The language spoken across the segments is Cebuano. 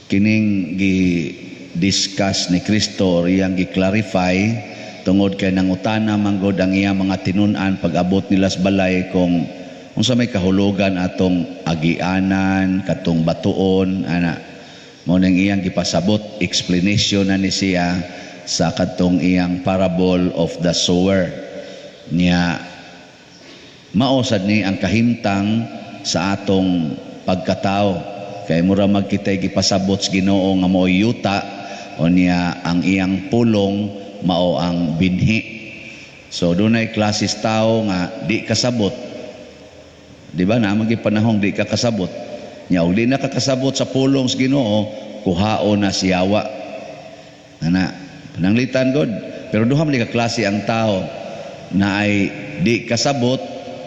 Kining gi-discuss ni Kristo or iyang gi-clarify tungod kay nangutana man gud ang iyang mga tinun-an pag-abot nila sa balay kung unsa may kahulugan atong agianan, katong batuon ana. Mao nang iyang gipasabot, explanation na ni siya sa katong iyang parable of the sower. Niya mao sad ni ang kahimtang sa atong pagkatao kay mura magkitay gipasabot sa Ginoo nga mao yuta o niya ang iyang pulong mao ang binhi. So dunay klases tao nga di kasabot. Di ba na magi panahong di ka kasabot? Nya og di na ka kasabot sa pulong sa Ginoo, kuhaon na siyawa. Ana, pananglitan god. Pero duha man ka klase ang tao na ay di kasabot,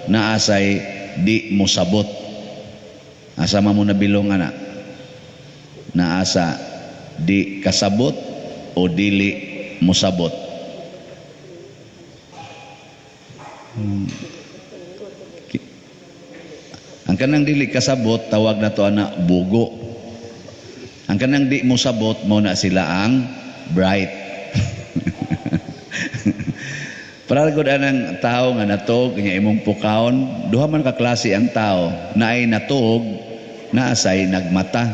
naa say di mosabot. Asa man mo nabilong ana? Naa sa di kasabot o dili mosabot. Ang kanang dili kasabot, tawag na to ana bugo. Ang kanang di mosabot, mo na sila ang bright. Para gud anang tao nga natog nya imong pukawon, duha man ka klase ang tao, naay natuog, naasay nagmata.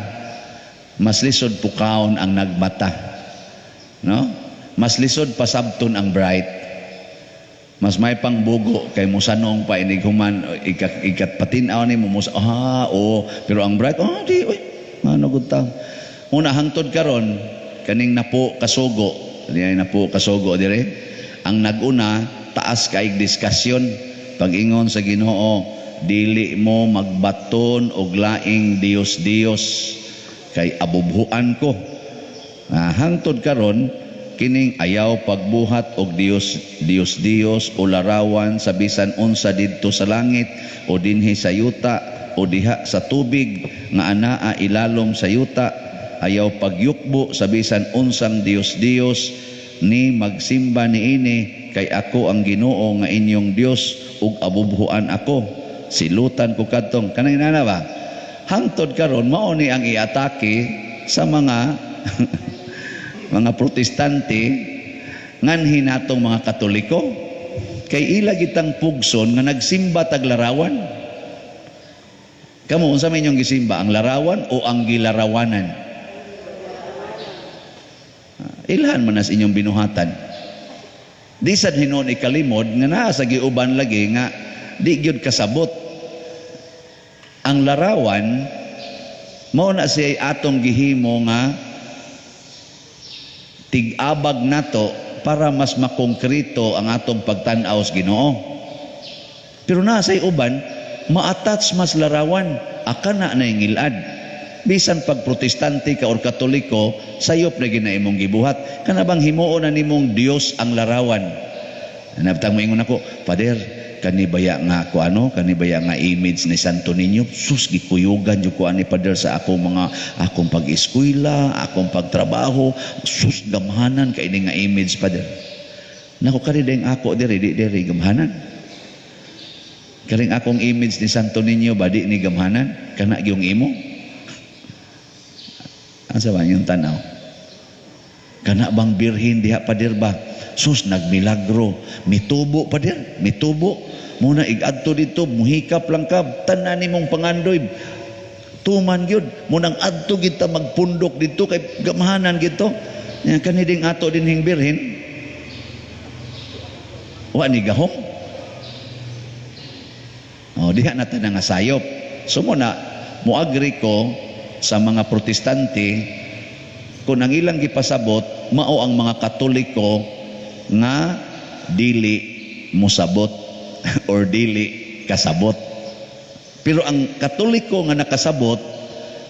Mas lisod pukawon ang nagmata. No? Mas lisod pasabton ang bright. Mas may pangbugo kay musanong pa inig human ikat, ikat patin-aw ni mo mus ah oh, pero ang bright, oh di oy ano gud ta. Una hangtod karon kaning napo kasugo, di ay napo kasugo dire. Ang naguna taas kay diskusyon pag-ingon sa Ginoo, dili mo magbaton og laing Dios-Dios kay abubhuan ko. Hangtod karon kining ayaw pagbuhat og Dios Dios Dios o larawan sa bisan unsa didto sa langit o dinhi sa yuta o diha sa tubig nga anaa ilalom sa yuta, ayaw pagyukbo sa bisan unsang Dios Dios ni magsimba niini kay ako ang Ginoo nga inyong Dios ug abubhuan ako, silutan ko kadtong kanang inana ba. Hangtod karon mao ni ang iatake sa mga mga Protestante nganhi natong mga Katoliko kay ila gitang pugson nga nagsimba tag larawan. Kamo, unsa may inyong gisimba, ang larawan o ang gilarawanan? Ilhan man nas inyong binuhatan. Di sad hinuon ikalimod nga naa sa giuban lagi nga di gyud kasabot. Ang larawan mao na siya atong gihimo nga tig-abag nato para mas makongkrito ang atong pagtan-aw sa Ginoo. Pero naa say uban ma-attach mas larawan, akana na ngilad. Bisan pag Protestante ka or Katoliko, sayop na gina imong gibuhat. Kana bang himuon na nimong Dios ang larawan? Nabtang moingon ako, "Father, kani baya nga ako ano, kani baya nga image ni Santo Niño, sus gikuyugan jud ko ani, Father, sa akong mga akong pag-eskwela, akong pagtrabaho, sus gamhanan kay ini nga image, Father." Nako, kani ding ako diri di diri gamhanan. Karing akong image ni Santo Niño ba di ni gamhanan? Kana gyung imo? Asa ba yung tanaw? Kana bang birhen diha, Pader, ba? Sus, nagmilagro. Mitubo, Pader, mitubo. Muna igadto dito, muhikap lang ka, tanan nimong pangandoy. Tuman gyud. Munang adto kita magpundok dito kay gamhanan gito. Yan kani ding ato dinhing birhen. Wa ni gahom. Oh, diha na ta nga sayop. So mo na mo-agree ko sa mga Protestante kung ang ilang gipasabot mao ang mga Katoliko nga dili mosabot or dili kasabot. Pero ang Katoliko nga nakasabot,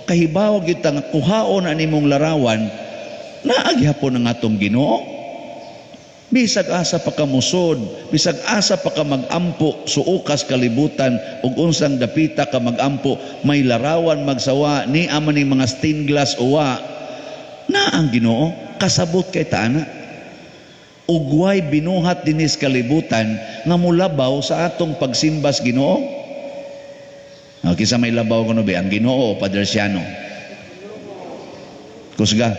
kahibaw gyud ta nga kuhaon na nimong larawan, naa gihapon ang atong Ginoo. Bisag asa pa ka musod, bisag asa pa ka magampo, suokas kalibutan ug unsang dapita ka magampo, may larawan magsawa ni ama ni mga stained glass uwa, na ang Ginoo kasabot kay taana. Ugway binuhat dinis kalibutan nga mulabaw sa atong pagsimbas Ginoo. Kinsa may labaw kuno be, ang Ginoo o Padre Siano? Kusga.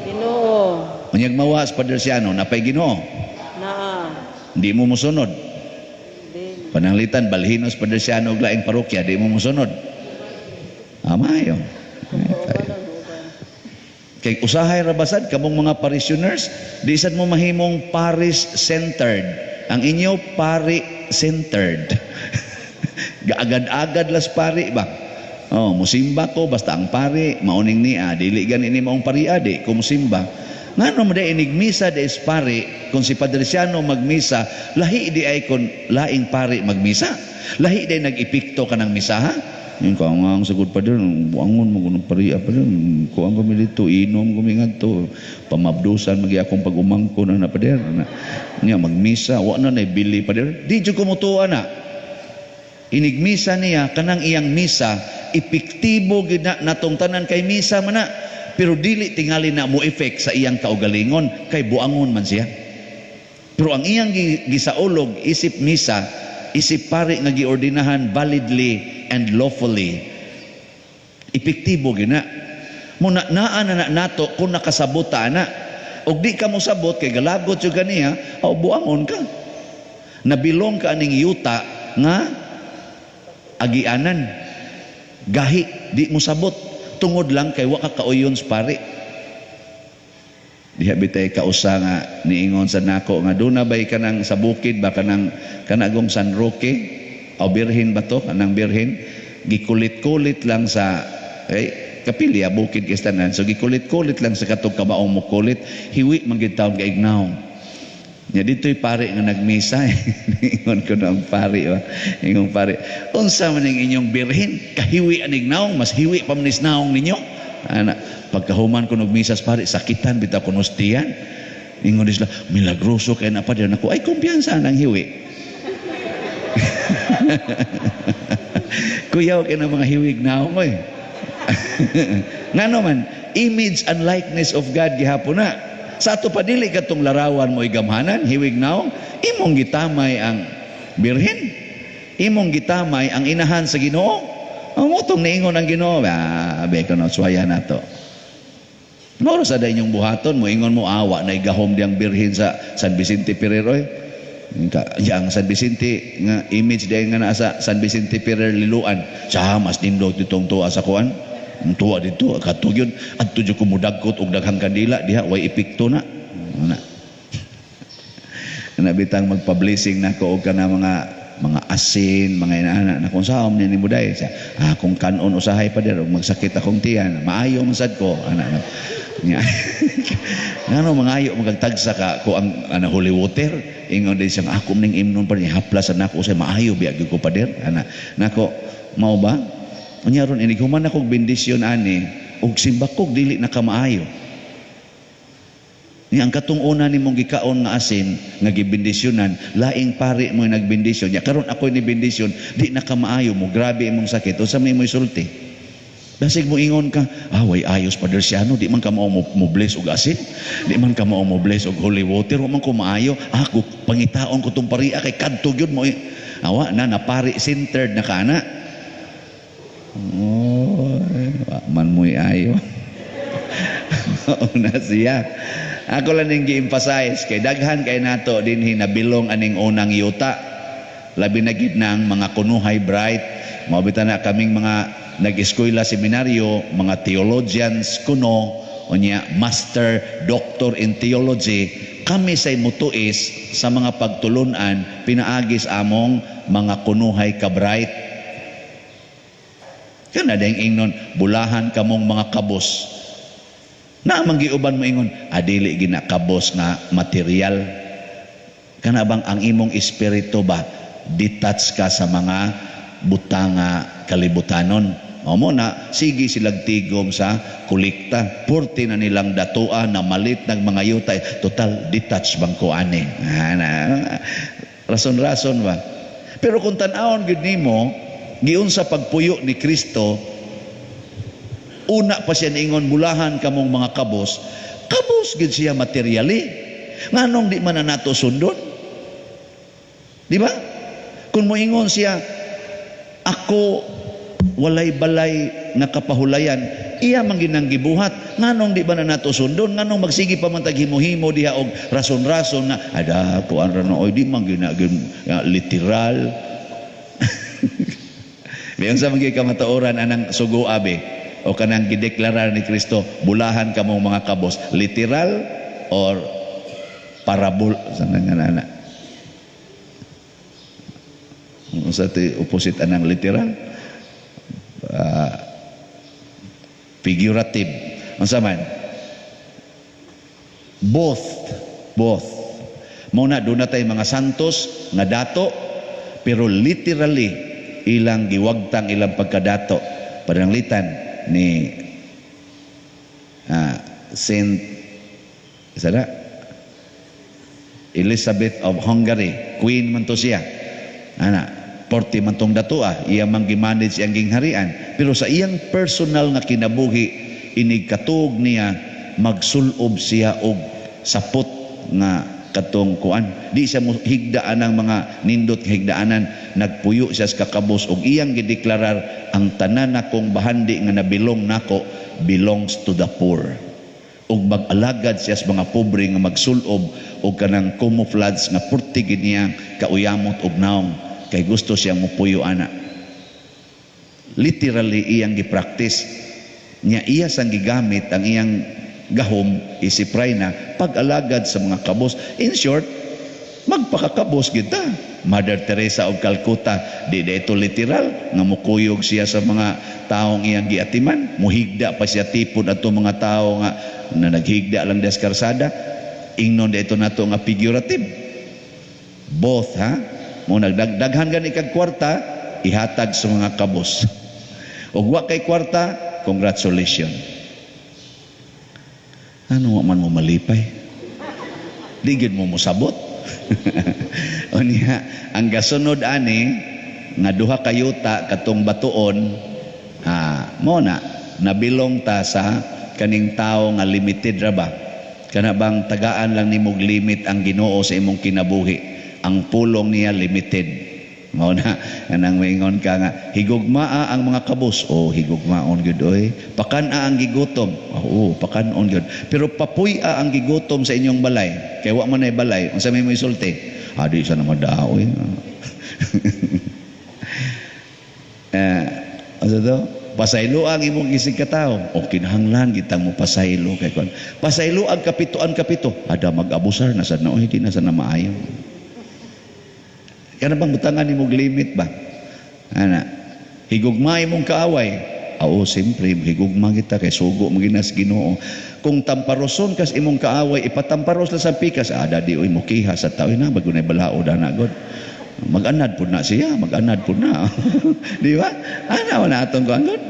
Ginoo. Unyag mawa sa Padre Siano, napay Ginoo. Naa. Hindi mo musunod. Dili. Pananglitan, balhinos Padre Siano og laing parokya, di mo musunod. Amayo. Uban ang uban. Kay usahay ra basad kamong mga parishioners, di sad mo mahimong parish-centered. Ang inyo pari-centered. Gaagad-agad las pari ba? Oh, musimba ko basta ang pari mauning niya, dili gani ni maong paria, di ko musimba. Ngano mo di inigmisa di is pari, kung si Padre Siano magmisa, lahi di ay kung laing pari magmisa. Lahi di nag-epekto ka ng misa, ha? Yung ko ang sagot pa din, buangon mo kunong pariya pa din. Kuan kami dito, inom kami ngadto. Pamabdusan magi akong pag-umangko na na pader. Na, nga magmisa, wa na bili pader. Di jud ko mutuo na. Inigmisa niya kanang iyang misa, epektibo gid na natong tanan kay misa man na. Pero dili tingali na mo effect sa iyang kaugalingon kay buangon man siya. Pero ang iyang gisaulog isip misa, isip pari nga giordinahan validly and lawfully, epektibo gina. Muna naa na, na nato kung nakasabot ta ana. Og di ka mosabot kay galagot jud kaniya, aw buangon ka. Nabilong ka aning yuta nga agianan. Gahi, di mo sabot. Tungod lang kay wa ka kauyon sa pari. Diha bitay kausa nga niingon sa nako nga duna bay kanang sa bukid ba, kanang kanagong San Roque o Birhen ba to, kanang Birhen, gikulit-kulit lang sa eh, kapilya bukid kistanan, so gikulit-kulit lang sa katong kabaong mukulit, hiwi man gid taon kay ignaw nya. Dito'y pare nga nagmisa. Ingon ko na ang pari ba, ingong pari, "Unsa man ning inyong birhen, kahiwi aning naong, mas hiwi pa man is naong ninyo." Ana, pagkahuman ko nagmisa sa pare, sakitan bitaw ko tiyan. Ingon di sila, "Milagroso kay na, padre." Nako, ay kumpiyansa nang hiwi. Kuyaw kay na mga hiwig naong oy. Ngano man, image and likeness of God gihapon na. Sa ato pa dili katong larawan mo igamhanan, hiwig naong, imong gitamay ang birhen. Imong gitamay ang inahan sa Ginoo. Ang mutong niingon ang Ginoo, ah, be ko no suwaya na to. Moro sa inyong buhaton, mo ingon mo awa na igahom diyang birhen sa San Vicente Ferrer oy. Yang San Vicente nga image diyan nga naa sa San Vicente Ferrer Liloan. Sa mas nindot ditong tuwa sa kuan. Ang tuwa dito kadto gyud adto jud kumudagkot og daghang kandila diha, way epekto na. Na. Kana bitang magpa-blessing nako og kana mga asin, mga inaana na kung saan ni nimo dai siya. Ah, kung kanon usahay pa og magsakit akong tiyan, maayo man sad ko ana na. Nya. Ngano mangayo magtagsa ka ko ang ana holy water, ingon din siya ako ning imnon pa niya haplas sa nako say maayo biya gyud ko, pader. Ana nako, mao ba? Unya ron inig human akong bendisyon ani og simbakog dili na ka maayo. Ni ang katong una nimong gikaon nga asin nga gibendisyonan, laing pari mo nagbendisyon. Ya karon ako ni bendisyon, di na ka maayo mo, grabe imong sakit. Unsa may mo isulti? Dasig mo ingon ka, "Ah, way ayos, Padre Siano, di man ka mao mo bless og asin, di man ka mao mo bless og holy water, wa man ko maayo, ako pangitaon ko tong paria kay kadto gyud mo." Awa na napari centered na ka na. Oh, wa man mo'y ayo. Una siya. Ako lang ning gi-emphasize kay daghan kay nato dinhi nabilong aning unang yuta. Labi na gid ng mga kunuhay bright. Mao bitaw na kaming mga nag-eskwela seminaryo, mga theologians kuno, unya master, doctor in theology, kami say mutuis sa mga pagtulunan pinaagi sa among mga kunuhay ka bright. Kana dayong ingnon, "Bulahan kamong mga kabos." Na man giuban mo ingon, adili gina kabos nga material. Kana bang ang imong espiritu ba, detach ka sa mga butanga kalibutanon. Mao mo na sige silag tigom sa kolekta. Purti na nilang datoa na malit ng mga yuta. Total detach bang ko ani. Ah, na, rason-rason ba? Pero kung tan-awon gyud nimo, giunsa pagpuyo ni Kristo, una pa siya niingon, "Bulahan kamong mga kabos." Kabos gid siya materially. Nganong di man na nato sundon? Di ba? Kung moingon siya, "Ako walay balay nga kapahulayan," Iya man ginang gibuhat. Nganong di ba na nato sundon? Nganong magsige pa man tag himo-himo diha og rason-rason nga ada kuan ra no, oy, di man gina literal. Biyan sa mga kamatuoran anang sugo abe o kanang gideklarar ni Kristo, "Bulahan kamong mga kabos," literal or parabol sa nga nana? Unsa ti opposite anang literal? Figurative. Unsa man? Both, both. Mao na doon na tay mga santos nga dato, pero literally ilang giwagtang ilang pagkadato. Pananglitan ni Saint isa na Elizabeth of Hungary, queen man to siya ana, porte man tong datoa, iya man gimanage iyang gingharian, pero sa iyang personal nga kinabuhi, inig katuog niya magsulob siya og sapot nga katong kuan, di siya mo higdaan ang mga nindot nga higdaanan. Nagpuyo siya sa kakabos og iyang gideklarar, "Ang tanan nakong bahandi nga nabilong nako belongs to the poor." Ug mag-alagad siya sa mga pobre nga magsulob og kanang camouflage nga purti gid niya kauyamot og naong, kay gusto siya mupuyo ana. Literally iyang gipractice niya, iya sang gigamit ang iyang gahom isip rayna pag-alagad sa mga kabos. In short, magpakakabos kita. Mother Teresa of Calcutta, di da ito literal nga mukuyog siya sa mga taong iyang giatiman, muhigda pa siya tipod ato mga tao nga na naghigda lang des karsada. Ingnon da ito nato nga figurative. Both, ha. Mo nagdaghan gani kag kwarta, ihatag sa mga kabos. Ug wa kay kwarta, congratulations. Ano, wa man mo malipay? Di gyud mo mosabot. Unya, ang gasunod ani nga duha ka yuta, katong batuon, ha, mo na nabilong ta sa kaning tao nga limited ra ba? Kana bang tagaan lang nimog limit ang Ginoo sa imong kinabuhi. Ang pulong niya limited. Mao na kanang maingon ka nga higugmaa ang mga kabos. Oh, higugmaon gyud oy. Pakan-a ang gigutom. Oo, pakan-on gyud. Pero papuy-a ang gigutom sa inyong balay. Kay wa man ay balay, unsa may mo isulti? Ah, di sa na madao eh. Eh, ano to? Pasaylo ang imong isig katawo. O kinahanglan kitang mo pasaylo kay kon. Pasaylo ang kapituan kapito. Ada mag-abusar na sa na oy, di na sa na maayo. Kana bang butangan nimog limit ba? Ana. Higugma imong kaaway. Oo, siyempre, higugma kita kay sugo mo ginas Ginoo. Kung tamparoson kas imong kaaway, ipatamparos lang sa pikas, ada di oy mukiha sa tao na bago na balaod ana god. Mag-anad pud na siya, mag-anad pud na. Di ba? Ana na atong kuan god.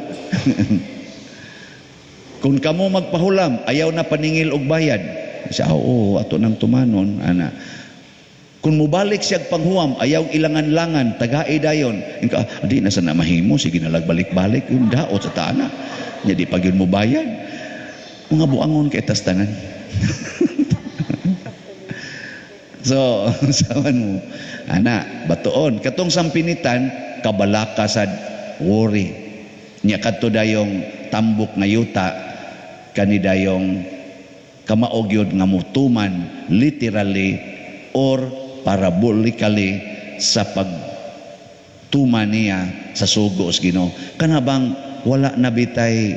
Kung kamo magpahulam, ayaw na paningil og bayad. Siya, oo, ato nang tumanon, ana. Kung mubalik siya panghuam, ayaw ilangan-langan, tagai dayon. Inka, di na sana mahimo, sige na balik-balik, yung daot sa tana. Nya di pag yun mo bayad. Mga buangon kay tas tanan. So, saman mo, ana, batuon. Katong sampinitan, kabalaka sa worry. Nya kadto dayong tambok nga yuta, kani dayong kamaog yun nga mutuman literally or parabolically sa pagtuma niya sa sugo sa Ginoo. Kana bang wala na bitay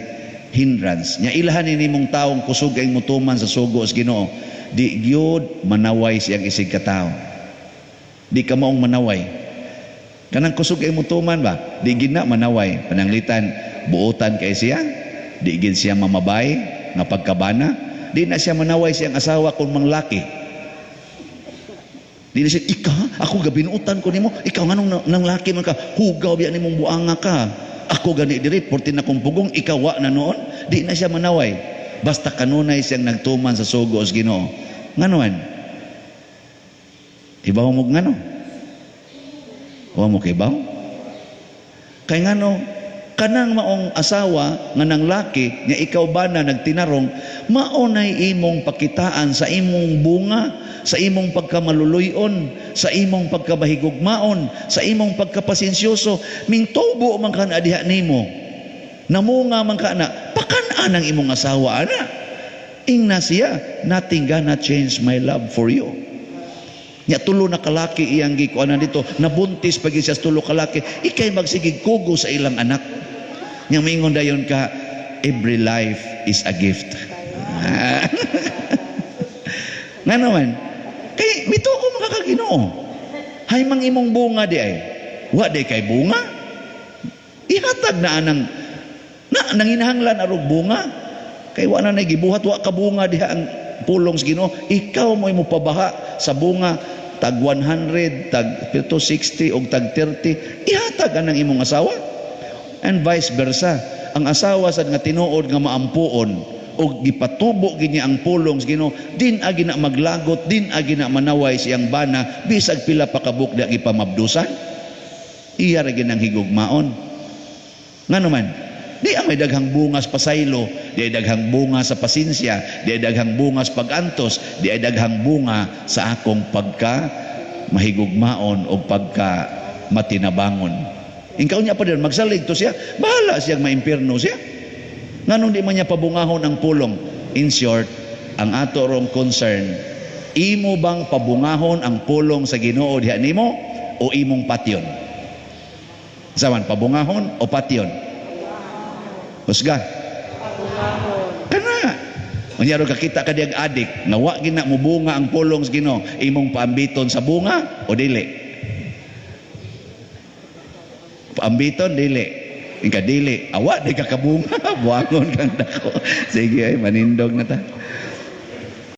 hindrance. Nya ilahan ni nimong taong kusog ay mutuman sa sugo sa Ginoo, di gyud manaway siyang isig katawo. Di ka maong manaway. Kanang kusog ay mutuman ba? Di gid na manaway. Pananglitan buotan kay siya, di gid siya mamabay nga pagkabana, di na siya manaway siyang asawa kung manglaki. Di na siya, "Ika, ako gabinutan ko nimo, ikaw nganong nang laki man ka, hugaw biya nimong buanga ka. Ako gani diri, porti na kong pugong, ikaw wa na noon." Di na siya manaway. Basta kanunay siyang nagtuman sa sugo sa Ginoo. Nganuan? Ibaw mo ngano? Wa mo kibaw? Kay ngano, kanang maong asawa nga nang laki nga ikaw ba na nagtinarong, mao nay imong pakitaan sa imong bunga, sa imong pagkamaluluyon, sa imong pagkabahigugmaon, sa imong pagkapasensyoso. Mingtubo man ka na diha nimo, namunga man ka na, Kan-an ang imong asawa ana. Ingna siya, "Nothing gonna change my love for you." Nya tulo na kalaki iyang gikuanan dito, nabuntis pag siya sa tulo kalaki, ikay magsigig kugo sa ilang anak. Nya mingon dayon ka, "Every life is a gift." Nga naman, kay mituo man ka Ginoo. Hay mang imong bunga di ay. Wa di kay bunga. Ihatag na anang na nanginahanglan arog bunga. Kay wa na nay gibuhat, wa ka bunga diha ang pulong sa Ginoo. Ikaw mo mo pabaha sa bunga tag 100, tag 60 og tag 30. Ihatag anang imong asawa. And vice versa. Ang asawa sad nga tinuod nga maampuon og gipatubo gid niya ang pulong sa Ginoo, din agi na maglagot, din agi na manaway siyang bana bisag pila pa kabuk di gipamabdusan. Iya ra gid ang higugmaon. Ngano man di ang may daghang bunga sa pasaylo, di ay daghang bunga sa pasensya, di ay daghang bunga sa pag-antos, di ay daghang bunga sa akong pagka mahigugmaon o pagka matinabangon. Inkaw niya pa din magsalig to siya, bahala siyang maimpirno siya. Nganong di man niya pabungahon ang pulong? In short, ang ato rong concern, imo bang pabungahon ang pulong sa Ginoo diha nimo o imong patyon? Saman, pabungahon o patyon? Husga. Pabungahon. Kana. Unya ro kakita ka diyag adik, nga wa gina mubunga ang pulong sa Ginoo, imong paambiton sa bunga o dili? Paambiton dili. Ika dili, awa di ka kabunga, buangon kang dako. Sige ay manindog na ta.